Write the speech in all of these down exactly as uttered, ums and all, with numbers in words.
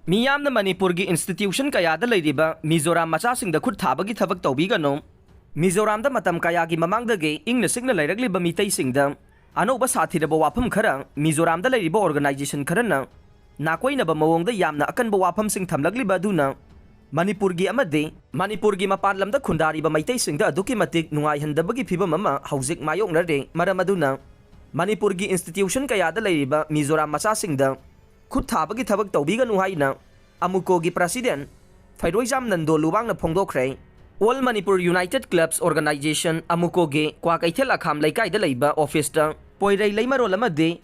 ꯃꯤꯌꯥꯝꯅ ꯃꯅꯤꯄꯨꯔꯒꯤ institution ꯀꯌꯥꯗ ꯂꯩꯔꯤꯕ ꯃꯤꯖꯣꯔꯥꯝ ꯃꯆꯥꯁꯤꯡꯗ ꯈꯨꯠ ꯊꯥꯕꯒꯤ ꯊꯕꯛ ꯇꯧꯕꯤꯒꯅꯨ꯫ ꯃꯤꯖꯣꯔꯥꯝꯗ ꯃꯇꯝ ꯀꯌꯥꯒꯤ ꯃꯃꯥꯡꯗꯒꯤ ꯏꯪꯅ ꯆꯤꯛꯅ ꯂꯩꯔꯛꯂꯤꯕ ꯃꯤꯇꯩꯁꯤꯡꯗ ꯑꯅꯧꯕ ꯁꯥꯊꯤꯔꯕ ꯋꯥꯐꯝ ꯈꯔ ꯃꯤꯖꯣꯔꯥꯝꯗ ꯂꯩꯔꯤꯕ organization ꯈꯔꯅ ꯅꯥꯀꯣꯏꯅꯕ ꯃꯑꯣꯡꯗ ꯌꯥꯝꯅ ꯑꯀꯟꯕ ꯋꯥꯐꯝꯁꯤꯡ ꯊꯝꯂꯛꯂꯤꯕ ꯑꯗꯨꯅ ꯃꯅꯤꯄꯨꯔꯒꯤ ꯑꯃꯗꯤ ꯃꯅꯤꯄꯨꯔꯒꯤ ꯃꯄꯥꯟ ꯂꯝꯗ ꯈꯨꯟꯗꯥꯔꯤꯕ ꯃꯩꯇꯩꯁꯤꯡꯗ ꯑꯗꯨꯛꯀꯤ ꯃꯇꯤꯛ ꯅꯨꯡꯉꯥꯏꯍꯟꯗꯕꯒꯤ ꯐꯤꯕꯝ ꯑꯃ ꯍꯧꯖꯤꯛ ꯃꯥꯌꯣꯛꯅꯔꯦ꯫ ꯃꯔꯝ ꯑꯗꯨꯅ ꯃꯅꯤꯄꯨꯔꯒꯤ institution ꯀꯌꯥꯗ ꯂꯩꯔꯤꯕ ꯃꯤꯖꯣꯔꯥꯝ ꯃꯆꯥꯁꯤꯡꯗ ꯈꯨꯠ ꯊꯥꯕꯒꯤ ꯊꯕꯛ ꯇꯧꯕꯤꯒꯅꯨ ꯍꯥꯏꯅ ꯑꯃꯨꯀꯣꯒꯤ president ꯐꯩꯔꯣꯏꯖꯥꯝ Nando ꯂꯨꯋꯥꯡꯅ ꯐꯣꯡꯗꯣꯛꯈ꯭ꯔꯦ꯫ All Manipur United Clubs Organization, ꯑꯃꯨꯀꯣꯒꯤ Kwakeithel ꯑꯈꯥꯝ ꯂꯩꯀꯥꯏꯗ ꯂꯩꯕ officeꯇ ꯄꯣꯏꯔꯩ ꯂꯩꯃꯔꯣꯜ ꯑꯃꯗꯤ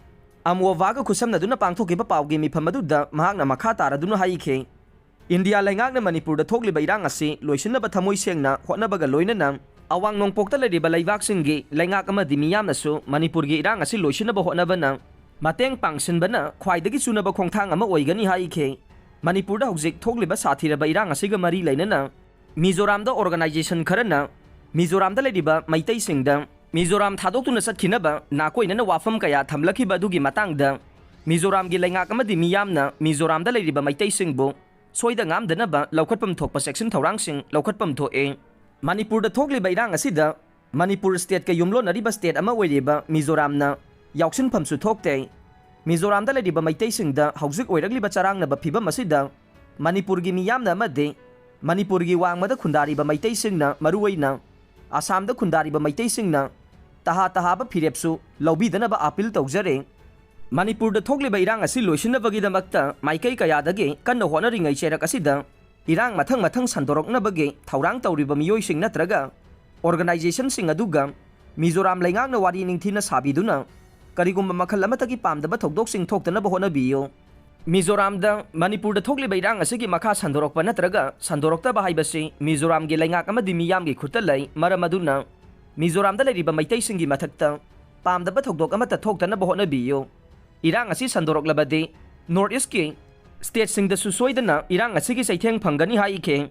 ꯑꯃꯣꯕꯥꯒ ꯈꯨꯠꯁꯝꯅꯗꯨꯅ ꯄꯥꯡꯊꯣꯛꯈꯤꯕ ꯄꯥꯎꯒꯤ ꯃꯤꯐꯝ ꯑꯗꯨꯗ ꯃꯍꯥꯛꯅ ꯃꯈꯥ ꯇꯥꯔꯗꯨꯅ ꯍꯥꯏꯈꯤ, ꯏꯟꯗꯤꯌꯥ ꯂꯩꯉꯥꯛꯅ ꯃꯅꯤꯄꯨꯔꯗ ꯊꯣꯛꯂꯤꯕ ꯏꯔꯥꯡ ꯑꯁꯤ ꯂꯣꯏꯁꯤꯟꯅꯕ ꯊꯃꯣꯏ ꯁꯦꯡꯅ ꯍꯣꯠꯅꯕꯒ ꯂꯣꯏꯅꯅ ꯑꯋꯥꯡ ꯅꯣꯡꯄꯣꯛꯇ ꯂꯩꯔꯤꯕ ꯂꯩꯕꯥꯛꯁꯤꯡꯒꯤ ꯂꯩꯉꯥꯛ ꯑꯃꯗꯤ ꯃꯤꯌꯥꯝꯅꯁꯨ ꯃꯅꯤꯄꯨꯔꯒꯤ ꯏꯔꯥꯡ ꯑꯁꯤ ꯂꯣꯏꯁꯤꯟꯅꯕ ꯍꯣꯠꯅꯕꯅ ꯃꯇꯦꯡ ꯄꯥꯡꯁꯤꯟꯕꯅ ꯈ꯭ꯋꯥꯏꯗꯒꯤ ꯆꯨꯅꯕ ꯈꯣꯡꯊꯥꯡ ꯑꯃ ꯑꯣꯏꯒꯅꯤ ꯍꯥꯏꯈꯤ꯫ ꯃꯅꯤꯄꯨꯔꯗ ꯍꯧꯖꯤꯛ ꯊꯣꯛꯂꯤꯕ ꯁꯥꯊꯤꯔꯕ ꯏꯔꯥꯡ ꯑꯁꯤꯒ ꯃꯔꯤ ꯂꯩꯅꯅ ꯃꯤꯖꯣꯔꯥꯝꯗ organization ꯈꯔꯅ ꯃꯤꯖꯣꯔꯥꯝꯗ ꯂꯩꯔꯤꯕ ꯃꯩꯇꯩꯁꯤꯡꯗ ꯃꯤꯖꯣꯔꯥꯝ ꯊꯥꯗꯣꯛꯇꯨꯅ ꯆꯠꯈꯤꯅꯕ ꯅꯥꯀꯣꯏꯅꯅ ꯋꯥꯐꯝ ꯀꯌꯥ ꯊꯝꯂꯛꯈꯤꯕ ꯑꯗꯨꯒꯤ ꯃꯇꯥꯡꯗ ꯃꯤꯖꯣꯔꯥꯝꯒꯤ ꯂꯩꯉꯥꯛ ꯑꯃꯗꯤ ꯃꯤꯌꯥꯝꯅ ꯃꯤꯖꯣꯔꯥꯝꯗ ꯂꯩꯔꯤꯕ ꯃꯩꯇꯩꯁꯤꯡꯕꯨ ꯁꯣꯏꯗ ꯉꯥꯝꯗꯅꯕ ꯂꯧꯈꯠꯐꯝ ꯊꯣꯛꯄ ꯆꯦꯛꯁꯤꯟ ꯊꯧꯔꯥꯡꯁꯤꯡ ꯂꯧꯈꯠꯐꯝ ꯊꯣꯛꯑꯦ꯫ ꯃꯅꯤꯄꯨꯔꯗ ꯊꯣꯛꯂꯤꯕ ꯏꯔꯥꯡ ꯑꯁꯤꯗ ꯃꯅꯤꯄꯨꯔ stateꯀ ꯌꯨꯝꯂꯣꯟꯅꯔꯤꯕ state ꯑꯃ ꯑꯣꯏꯔꯤꯕ ꯃꯤꯖꯣꯔꯥꯝꯅ ꯌꯥꯎꯁꯤꯟꯐꯝꯁꯨ ꯊꯣꯛꯇꯦ꯫ ꯃꯤꯖꯣꯔꯥꯝꯗ ꯂꯩꯔꯤꯕ ꯃꯩꯇꯩꯁꯤꯡꯗ ꯍꯧꯖꯤꯛ ꯑꯣꯏꯔꯛꯂꯤꯕ ꯆꯔꯥꯡꯅꯕ ꯐꯤꯕꯝ ꯑꯁꯤꯗ ꯃꯅꯤꯄꯨꯔꯒꯤ ꯃꯤꯌꯥꯝꯅ ꯑꯃꯗꯤ ꯃꯅꯤꯄꯨꯔꯒꯤ ꯋꯥꯡꯃꯗ ꯈꯨꯟꯗꯥꯔꯤꯕ ꯃꯩꯇꯩꯁꯤꯡꯅ, ꯃꯔꯨꯑꯣꯏꯅ ꯑꯁꯥꯝꯗ ꯈꯨꯟꯗꯥꯔꯤꯕ ꯃꯩꯇꯩꯁꯤꯡꯅ ꯇꯍꯥ ꯇꯍꯥꯕ ꯐꯤꯔꯦꯞꯁꯨ ꯂꯧꯕꯤꯗꯅꯕ appeal ꯇꯧꯖꯔꯤ꯫ ꯃꯅꯤꯄꯨꯔꯗ ꯊꯣꯛꯂꯤꯕ ꯏꯔꯥꯡ ꯑꯁꯤ ꯂꯣꯏꯁꯤꯟꯅꯕꯒꯤꯗꯃꯛꯇ ꯃꯥꯏꯀꯩ ꯀꯌꯥꯗꯒꯤ ꯀꯟꯅ ꯍꯣꯠꯅꯔꯤꯉꯩ ꯆꯩꯔꯛ ꯑꯁꯤꯗ ꯏꯔꯥꯡ ꯃꯊꯪ ꯃꯊꯪ ꯁꯟꯗꯣꯔꯛꯅꯕꯒꯤ ꯊꯧꯔꯥꯡ ꯇꯧꯔꯤꯕ ꯃꯤꯑꯣꯏꯁꯤꯡ ꯅꯠꯇ꯭ꯔꯒ organizationꯁꯤꯡ ꯑꯗꯨꯒ ꯃꯤꯖꯣꯔꯥꯝ ꯂꯩꯉꯥꯛꯅ ꯋꯥꯔꯤ ꯅꯤꯡꯊꯤꯅ ꯁꯥꯕꯤꯗꯨꯅ ꯀꯔꯤꯒꯨꯝꯕ ꯃꯈꯜ ꯑꯃꯠꯇꯒꯤ ꯄꯥꯝꯗꯕ ꯊꯧꯗꯣꯛꯁꯤꯡ ꯊꯣꯛꯇꯅꯕ ꯍꯣꯠꯅꯕꯤꯌꯨ꯫ ꯃꯤꯖꯣꯔꯥꯝꯗ ꯃꯅꯤꯄꯨꯔꯗ ꯊꯣꯛꯂꯤꯕ ꯏꯔꯥꯡ ꯑꯁꯤꯒꯤ ꯃꯈꯥ ꯁꯟꯗꯣꯔꯛꯄ ꯅꯠꯇ꯭ꯔꯒ ꯁꯟꯗꯣꯔꯛꯇꯕ ꯍꯥꯏꯕꯁꯤ ꯃꯤꯖꯣꯔꯥꯝꯒꯤ ꯂꯩꯉꯥꯛ ꯑꯃꯗꯤ ꯃꯤꯌꯥꯝꯒꯤ ꯈꯨꯠꯇ ꯂꯩ꯫ ꯃꯔꯝ ꯑꯗꯨꯅ ꯃꯤꯖꯣꯔꯥꯝꯗ ꯂꯩꯔꯤꯕ ꯃꯩꯇꯩꯁꯤꯡꯒꯤ ꯃꯊꯛꯇ ꯄꯥꯝꯗꯕ ꯊꯧꯗꯣꯛ ꯑꯃꯠꯇ ꯊꯣꯛꯇꯅꯕ ꯍꯣꯠꯅꯕꯤꯌꯨ꯫ ꯏꯔꯥꯡ ꯑꯁꯤ ꯁꯟꯗꯣꯔꯛꯂꯕꯗꯤ North Eastꯀꯤ stateꯁꯤꯡꯗꯁꯨ ꯁꯣꯏꯗꯅ ꯏꯔꯥꯡ ꯑꯁꯤꯒꯤ ꯆꯩꯊꯦꯡ ꯐꯪꯒꯅꯤ ꯍꯥꯏꯈꯤ꯫